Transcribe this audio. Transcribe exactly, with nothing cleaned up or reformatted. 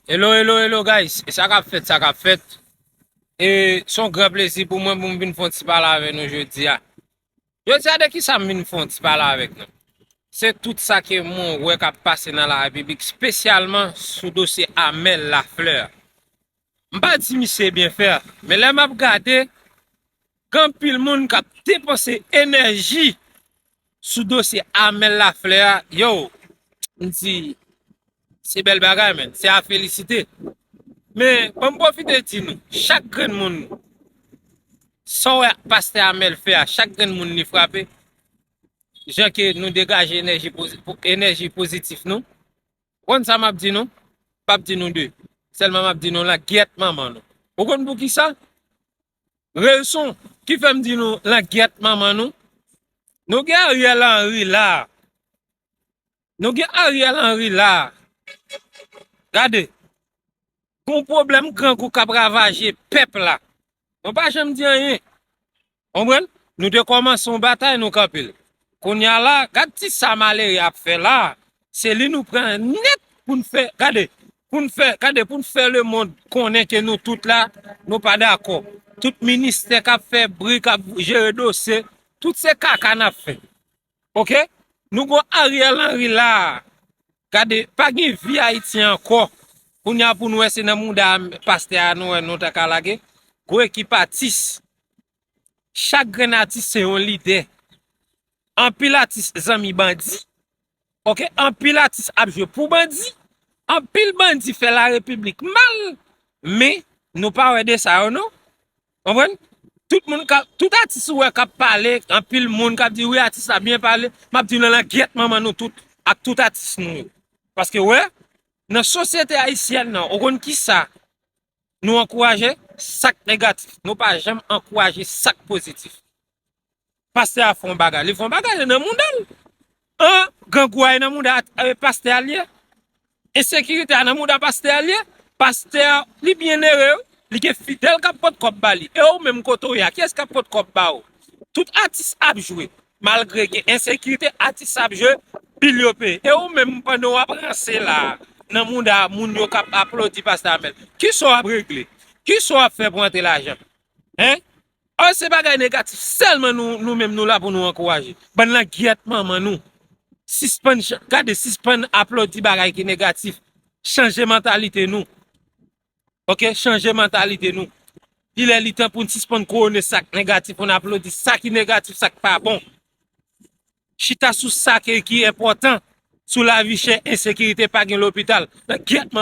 Hello, hello, hello, guys. E sa k ap fèt, sa k ap fèt. E se yon gran plezi pou mwen pou m vin fè yon ti pale avè nou jodi a. Jodi a, de ki sa m vin fè yon ti pale avèk nou? Se tout sa ke mwen wè k ap pase nan la Repiblik, espesyalman sou dosye Amel Lafleur. M pa di misye byen fè, men lè m ap gade, gen anpil moun k ap depanse enèji sou dosye Amel Lafleur a, yo, m di, se bèl bagay, men, se a felisite. Men, ban m pwofite di nou, chak grenn moun, sa w wè pastè Amel fè a, chak grenn moun li frape, jan ke nou degaje enèji pozi-, po-, enèji pozitif nou, w konn sa m ap di nou? M p ap di nou de. Sèlman m ap di nou langyèt manman nou. Ou konn poukisa? Rezon ki fè m di nou langyèt manman nou, nou gen Ariel Henry la. Nou gen Ariel Henry la. Gade, gon pwoblèm grangou k ap ravaje pèp la. Nou pa janm di anyen. Konprann? Nou te kòmanse yon batay, nou kanpe l. Kounye a la, gad ti sa malere ap fè la. Se li nou pran nèt pou n fè, gade, pou n fè, gade, pou n fè lemonn konnen ke nou tout la, nou pa dakò. Tout ministè k ap fè bri, k ap jere dosye, tout se kaka n ap fè. Oke? Nou gon Ariel Henry la. Gade, pa gen vi Ayiti ankò. Kounye a pou nou wè se nan mouda pastè a nou wè nou ta ka lage. Gwo ekip atis. Chak grenn atis se yon lidè. Anpil atis zanmi bandi. Oke, anpil atis ap jwe pou bandi. Anpil bandi fè la repiblik mal. Men, nou pa wè de sa yo non. Konprann? Tout moun ka, tout atis ou wè k ap pale, anpil moun k ap di, "Wi, atis la byen pale." M ap di, "Nan langyèt manman nou tout, ak tout atis nou yo." Paske, wè, nan sosyete ayisyèn nan, ou konn ki sa nou ankouraje? Sa k negatif. Nou pa janm ankouraje sa k pozitif. Pastè a fè yon bagay. Li fè yon bagay, li nan mouda l. An, grangou a nan mouda, eh, pastè a l ye. Ensekirite a nan mouda pastè a l ye. Pastè a, li byen ere, wi. Li gen fidèl k ap pot kòb ba li. E ou menm kote w ye a, kiyès k ap pot kòb ba ou? Tout atis ap jwe. Malgre gen ensekirite, atis ap jwe, bil yo peye. E ou menm pandan w ap ranse la, nan mouda moun yo k ap aplodi pastè Amel. Kisa w ap regle? Kisa w ap fè pou antre lajan? Hein? Ò, se bagay negatif sèlman nou, nou menm nou la pou nou ankouraje. Bann langyèt manman nou. Sispann ch-, gade, sispann aplodi bagay ki negatif. Chanje mantalite nou. Oke? Chanje mantalite nou. Li lè li tan pou n sispann kouwone sa k negatif, pou n aplodi sa ki negatif, sa k pa bon. Chita sou sa ki, ki enpòtan, sou lavi chè, ensekirite, pa gen lopital. Langyèt manman